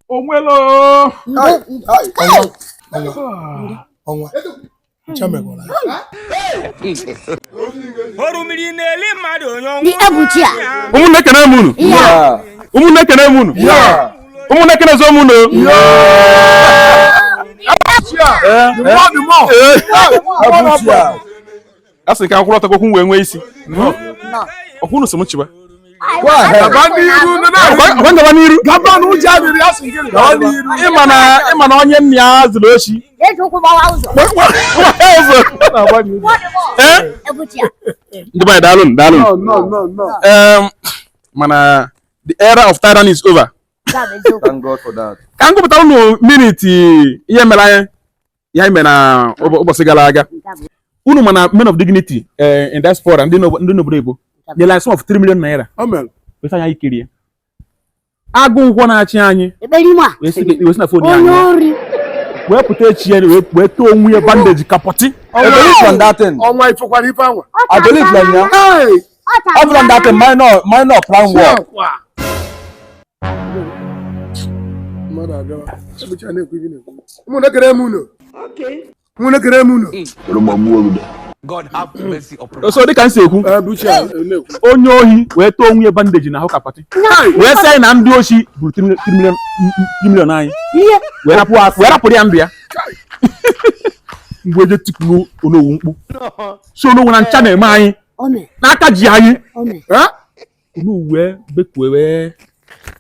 Onwelo. Ọnwa ncha megwara. Orumiri na-eli mmadụ onye ọnwụ. Ndị ebuchi a. Ụmụnne, kene m unu. Ụmụnne, kene m unu. Ụmụnne, kene zo m unu. The more, the more. Ebuchi a. A sị ka akwụrụ ọtọ okwu wee nwee isi. Ọkwụ unu so m chịba. Go ahead. Gaba n'iru nọ na Ọkwa ngaba n'iru. Gaba n'ụjọ adịrị ya sị gịnị. Gaba n'iru. Ịma na onye nna ya zụrụ oshi. Eji ụkwụ gbawa ụzọ. Ụzọ. Ee? Ebuchi a. Ndị be anyị, daalụ, daalụ. No, no, no, no. Mana the era of tyranny is over. Nke a bụ eziokwu. Thank God for that. Ka m gụpụtara unu minute ihe mere anyị ihe anyị mere na ụbọchị gara aga. Nke a bụ Unu mana men of dignity in diaspora, ndị n'obodo Igbo nyere anyị sum of 3 million naira. Amen. Wee sị anyị kirie agụ nkwọ na-achị anyị. Ekpere ime a. Wee sị na phone ya Onye anyị ori. wee pụta echi ya wee too onwe ya bandage kapọtị. I believe on that thing. Ọnwa ifekwara ife anwa. I believe on ya. Hey! Ọ bụrụ that thing, minor minor plan work. Akwa. Mmadụ abịawa. Ebuchi a na-ekwu ibi na-ekwu. Ụmụnne, kere m unu. Ụmụnne, kere m unu. God have mercy upon So dịka m si ekwu, Ebuchi a na-ekwu. onye ohi wee too onwe ya bandage na ahụ kapọtị, wee sị anyị na ndị oshi buru 3 million, 3 million anyị. Ihe. Wee rapụrụ ya ndụ ya. Mgbe eje tikuru Onowu mkpu si Onowu na ncha na-eme anyị Ome. n'aka ji anyị. Ome. Eh? Onowu wee bekue wee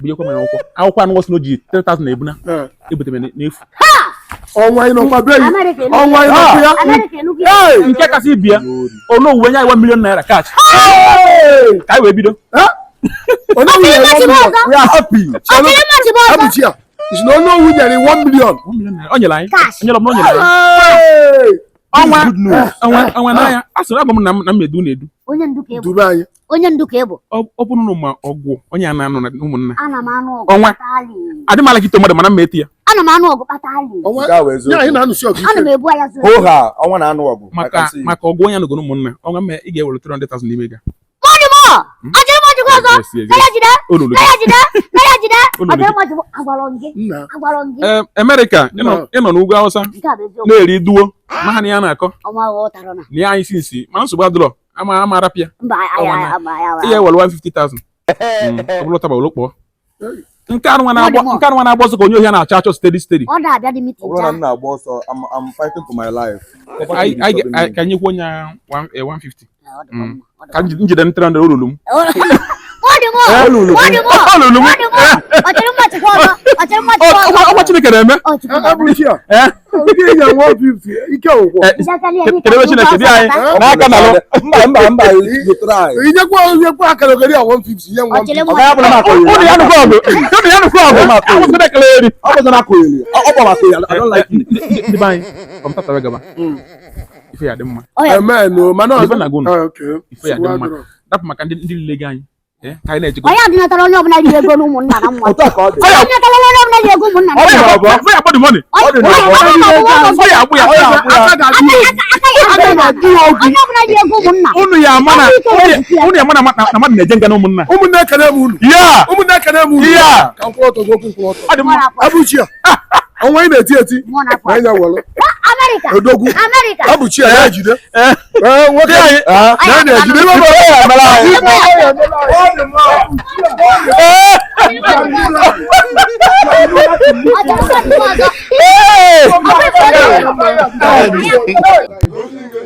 bunyekwa m akwụkwọ anụ sị na o ji 3000 na ebuna Eh. ebutere m n'efu. Ọnwa ị nọkwa be gị. Amerịka enugwu. Ọnwa ị nọkwa ya. Amerịka enugwu ya. Hey! Nke kasị ibi ya, Onowu wee nye anyị 1 million naira cash ka anyị wee bido. Eh? Onowu nyere Ọchịrị 1 million. ọzọ. We are happy. Ọchịrị mmachi bụ ọzọ. Ebuchi a. Isi na Onowu nyere 1 million. 1 million naira o nyere anyị. Cash. O nyere m na o nyere anyị. Hey! Ọnwa Good news. ọnwa n'anya a sịrị agwa m na m edu na-edu. Onye ndu ka ịbụ. Dube anyị. Onye ndu ka ịbụ. Ọ bụrụ na ma ọgwụ onye a na-anọ na ụmụnna. Ana m anụ ọgụ Ọnwa. kpatali. Adị m ala ito mmadụ mana m eti ya. Ana m anụ ọgụ kpatali. Ọnwa. Nke a wụ eziokwu. Ya anyị na-anụsi ọgụ Ana m ike. ebu anya zuru. Ho ha, ọnwa na-anụ ọgụ. I Maka can see you. maka ọgụ onye anọgoro ụmụnna, ọnwa mme ị ga-ewere 300,000 n'ime ga. Mọdụ mọ. Ọchịrị mmachi bụ ọzọ. Yes. Naya jide. Olulu gị. Naya jide. Naya jide. Olulu gị. Ọchịrị mmachi bụ agwalọ m gị. Nna. Agwalọ m gị. Ee, Amerịka, ịnọ n'ugwu Awụsa Nke a bụ eziokwu. na-eri duo ma ha na ya na-akọ Ọnwa ghọtara na. na ya anyị si nsi ma nsogbu adịrọ ama ama arapịa. Mba Ọnwa aya na. ama aya. Ị ga-ewere 150,000. Ọ bụrụ taba were kpọọ nke anụ nwa na-agba Mọdụ mọ. nke anụ nwa na-agba ọsọ ka onye ohi a na-achọ achọ steady steady. Ọ na-abịa dị meeting. Ọ bụrụ na m na-agba ọsọ, I'm fighting for my life. Ka anyị kwuo onye 150 ka njide m 300 olulu m. Mọdụ mọ. Olulu gị. Mọdụ mọ. Olulu m. Mọdụ mọ. Ọchịrị mmachi bụ ọzọ. Ọchịrị mmachi bụ ọzọ. Ọgwa Chineke na-eme. Ọ Chukwu na-eme. Ebuchi a. Eh? Ndị enyi 150 ike ụkwụ. Eh, Kedu kedu ebe Chineke dị anyị n'aka na alụ? Mba, mba, mba, you try. Inyekwa nyekwa akara ogeri a 150 nye m Ọchịrị 150. Ọ gaghị abụ na m akọghị. Ụnụ ya nụkwa ọgụ, ụnụ ya nụkwa ọgụ. Awụsị na-ekele eri. Ọ bụ na akọghị. Ọ bụ akọghị. I don't like it. Ndị be anyị, kọmputa wee gaba ife ya dị mma. Amen o, mana Ife na-agụ unu. Ah, okay. Ife ya dị mma. Dapụ maka ndị niile gị anyị. Eh, ka anyị na-ejikọ. Onye adịnatara onye ọbụla riri ego n'ụmụnna na mma. Otu a ka ọ dị. Fire! Onye natara onye ọbụla riri ego ụmụnna na Fire mma. agbọ, fire agbọ the money. Onye dị n'ọgbọ. Fire agbụ ya. Aka ga-adị ogwu. aka ya Aka ga-adị ogwu. Onye ọbụla riri ego ụmụnna. Unu ya ama na unu ya ama na na mmadụ na-eje nga na ụmụnna. Ụmụnne, ekene m unu. Ya! Ụmụnne, ekene m unu. Ya! Ka m kwụrụ ọtọ gị okwu nkwụrụ ọtọ. Ọ dị mma. Ebuchi a. Ọnwa ị na-eti eti. Mụọ na-apụ. Na anyị na-ewelụ. Amerịka. Odogwu. Amerịka. Ebuchi a ya ejide. Eh. Ee, nwoke. Dị anyị. Na ya na-ejide. Ibe bụ ya emere anyị. Eh! Ọchịrị mmachi bụ ọzọ.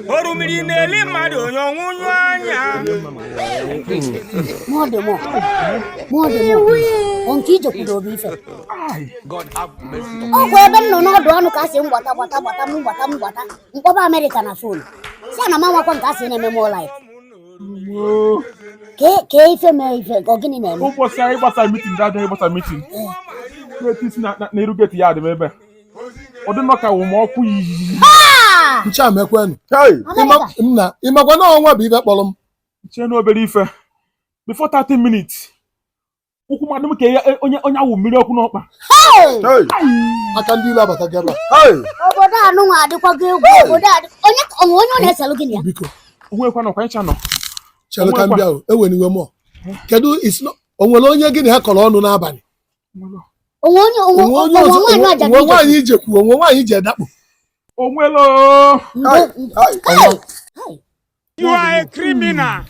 Orumiri na-eli mmadụ onye ọnwụ anya. Mọdụ mọ. Mọdụ mọ. Ọ nke ije kwudo obi ife. God have mercy. Ọkwa ebe m nọ n'ọdụ ọnụ ka a sị m gbata gbata gbata m gbata m gbata mkpọba Amerịka na phone si ana m anwakwa nke a sị na-eme mọ life. Kee ife mee ife ọ gịnị na-eme? Ụbọchị anyị gbasara meeting, dada anyị gbasara meeting na-eti isi na-eru gate ya dị m ebe ọ dị nnọọ ka wụ m ọkụ yi. Nche a mekwenụ. Hey! Amerịka. Nna, ịmakwa na ọnwa bụ ife kpọrọ m. Chee n'obere ife before 30 minutes ụkwụ mmadụ m ka ya onye awụ mmiri ọkụ n'ọkpa. Hey! Hey! Aka ndị ilu abata gị ebe a. Hey! Obodo anụnwa adịkwago egwu. Obodo adị onye onwe onye ọ na-eselụ gịnị ya? Biko. Onwekwa nọkwa ịcha nọ. Chere ka m bịa o, ewena iwe mụọ. Kedu isi O nwere onye gị na ya kọrọ ọnụ n'abalị? Onwe onye onwe Onwe onye onwe ọzọ nwaanyị aja onwe nwaanyị ijekwu, onwe nwaanyị ije dakpo. Onwelo. Ọnwa. You are a criminal.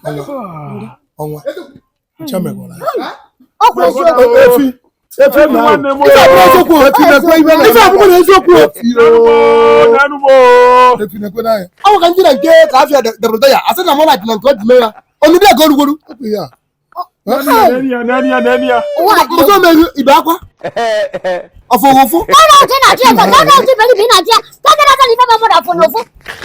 Ọnwa. Ọnwa. Ncha megwara ya. Ọkwa eziokwu. Efi efi Efi na nwanne m. Ife abụrụ eziokwu o. Efi na-ekwe ibe na- Ife abụrụ eziokwu o. Nanu mo. Efi na-ekwe n'anya. Ọ bụ ka ndị na nke ka afịa debụrụda ya asị na mọna na nke ọ dị mee ya onugbu ya ka o rugoro. Hapụ ya. Nani ya, nani ya, nani ya. Ụwa dị Ọzọ meghu ibe akwa ọfụghụfụ. Ọnụ ọchị na-achị ya ka ọ na-achị beri na-achị ya ka ọ na-ata ife ma mmadụ afọ n'ofu.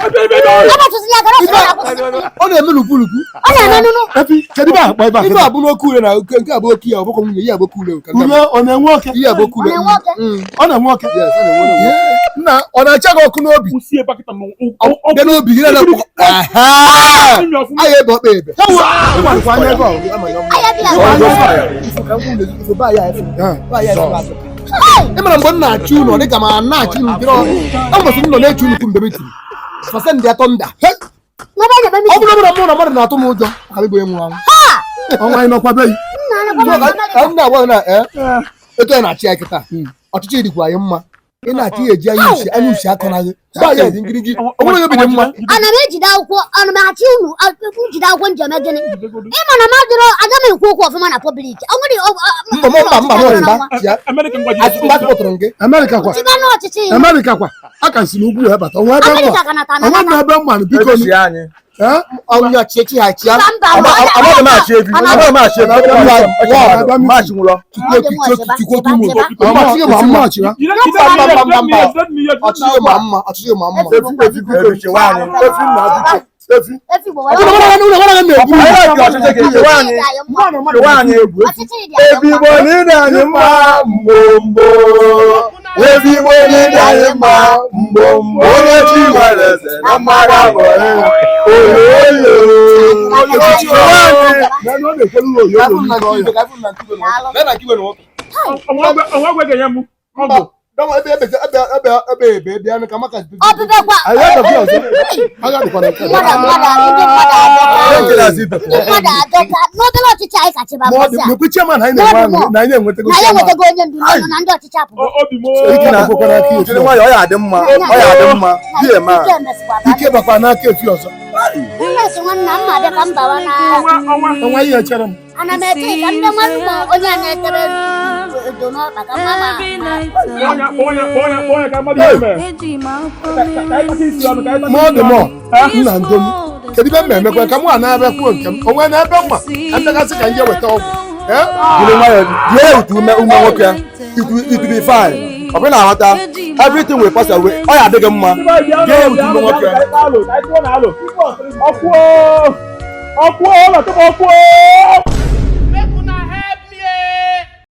Ebe ebe ebe. Abatụsị ya gara ọsọ na-akwụsị. Ọ na-eme lukwu lukwu. Ọ na-eme nụnụ. Efi, kedu ebe a kpọ ebe a? Ife abụ n'oke ure na oke nke abụ oke ya ọbụkọ nwunye ya abụ oke ure ka nke Ure ọ na-enwe oke? ihe abụ oke Ọ ure. na-enwe oke. Ọ na-enwe oke? Yes, ọ na-enwe oke. Nna, ọ na-acha gị ọkụ n'obi? Kwụsị ebe a kịta nọ. Bịa n'obi gị na-ekwu aya ebe ọkpa ebe. Ịgbarịkwa anya ebe ọ. Aya bịa. Ị mara mgbe m na-achị unu ọ dịka ma na-achị unu dịrị ọ masị m nọ na-eche unu mgbe m tiri fasend ya tọnda. N'ebe na-ebe Ọ bụrụ na mụ na mmadụ na-atụ m ụjọ ka m bụ onye nwụrụ anwụ. Ọnwa anyị nọkwa be yi. Nna anakwa m Ka m na-agwa gị na etu anyị na-achị ya kịta, ọchịchị dịkwa anyị mma. Ị na-achị ya eji anya usi anya usi akọ na gị gbaa ya dị ngirigi ọ bụrụ onye obi dị mma. Ana m ejide akwụkwọ, ana m achị unu njide akwụkwọ njem gịnị? Ịma na m adịrọ aga m ekwu okwu ọfụma na public. Ọ nwere Mba mba mba mba mba ya America ngwaji. passport m gị. Amerịka kwa. Chiba n'ọchịchị. Amerịka kwa. A ka si n'ugwu ya bata. Onwe ebe mma. Amerịka ka nata na Onwe m ebe mma nụ, biko nu. Anyị. Eh? Ọnwụ ọchịchị ha chịa. Mba mba mba. Amaghị m achị efi. Amaghị m achị efi. Maachị nwụrọ. Ọma, esi m ọchị ya. Ọchịchị ma mma, ọchịchị ma mma. Efi, biko. Efi chewa anyị. Efi nna, biko. Efi. Efi Igbo Ụlọ mara ụlọ mara na-egbu. Anyị na-achị ọchịchị ka echewa anyị. Chewa anyị. Ọchịchị dị anyị Ebi mma. Igbo niile anyị mma mgbo mgbo. Ebi Igbo niile anyị mma mgbo mgbo. Onye chi nwere eze na mmadụ abụọ ya. Oyo oyo. Chewa anyị. N'elu ọ na-ekwelu ụlọ oyo oyo n'ike ọya. Ọnwa gwe ga-enye m ọgwụ. Ọbịbịa kwa. Anyị abịa ọzọ. Agha dịkwa na nke a. Mmadụ mmadụ ndị mmadụ adọka. Onye na-asị ibe. Ndị mmadụ adọka. N'obere ọchịchị anyị kachiba Ma ọ dị mbọsị a. mekwe chairman anyị na-enwe aṅụrị na anyị enwetago Na ya chairman. enwetago onye ndu nọ na ndị ọchịchị apụgo. Obi m. Ike na-akwụkwọ n'aka efi Jiri ọzọ. nwayọọ, ọ ya adị mma. Ọ ya adị mma. Be a man. Ike emesịkwa baa. Ike bakwa n'aka efi ọzọ. Mmesi nwanna m ma abịa ka m bawa na Ọnwa ọnwa. Ọnwa ihe chere m. ana m eche ka ndị mmadụ ma onye a na-etebe edo n'ọkpa ka mma ma Kpọọ ya, kpọọ ya, kpọọ ya, kpọọ ya ka mmadụ ihe mere. Ka anyị kpata isi ọnụ, ka anyị kpata Ma ọ dị isi mọ, ọnụ. nna ndom. Kedu ibe m na-emekwa ka mụ a na-abịa kwuo nke m? Onwe na-ebe mma ka ndekasị ka m je weta ọgwụ. Eh? Jiri nwayọọ, jie utu ume ume nwoke ya. It will be fine. Ọ bụrụ na aghọta, everything will pass away. Ọ ya adị gị mma. Jie utu ume nwoke ya. Ọkwuo! Ọkwuo! Ọkwuo! Ọkwuo!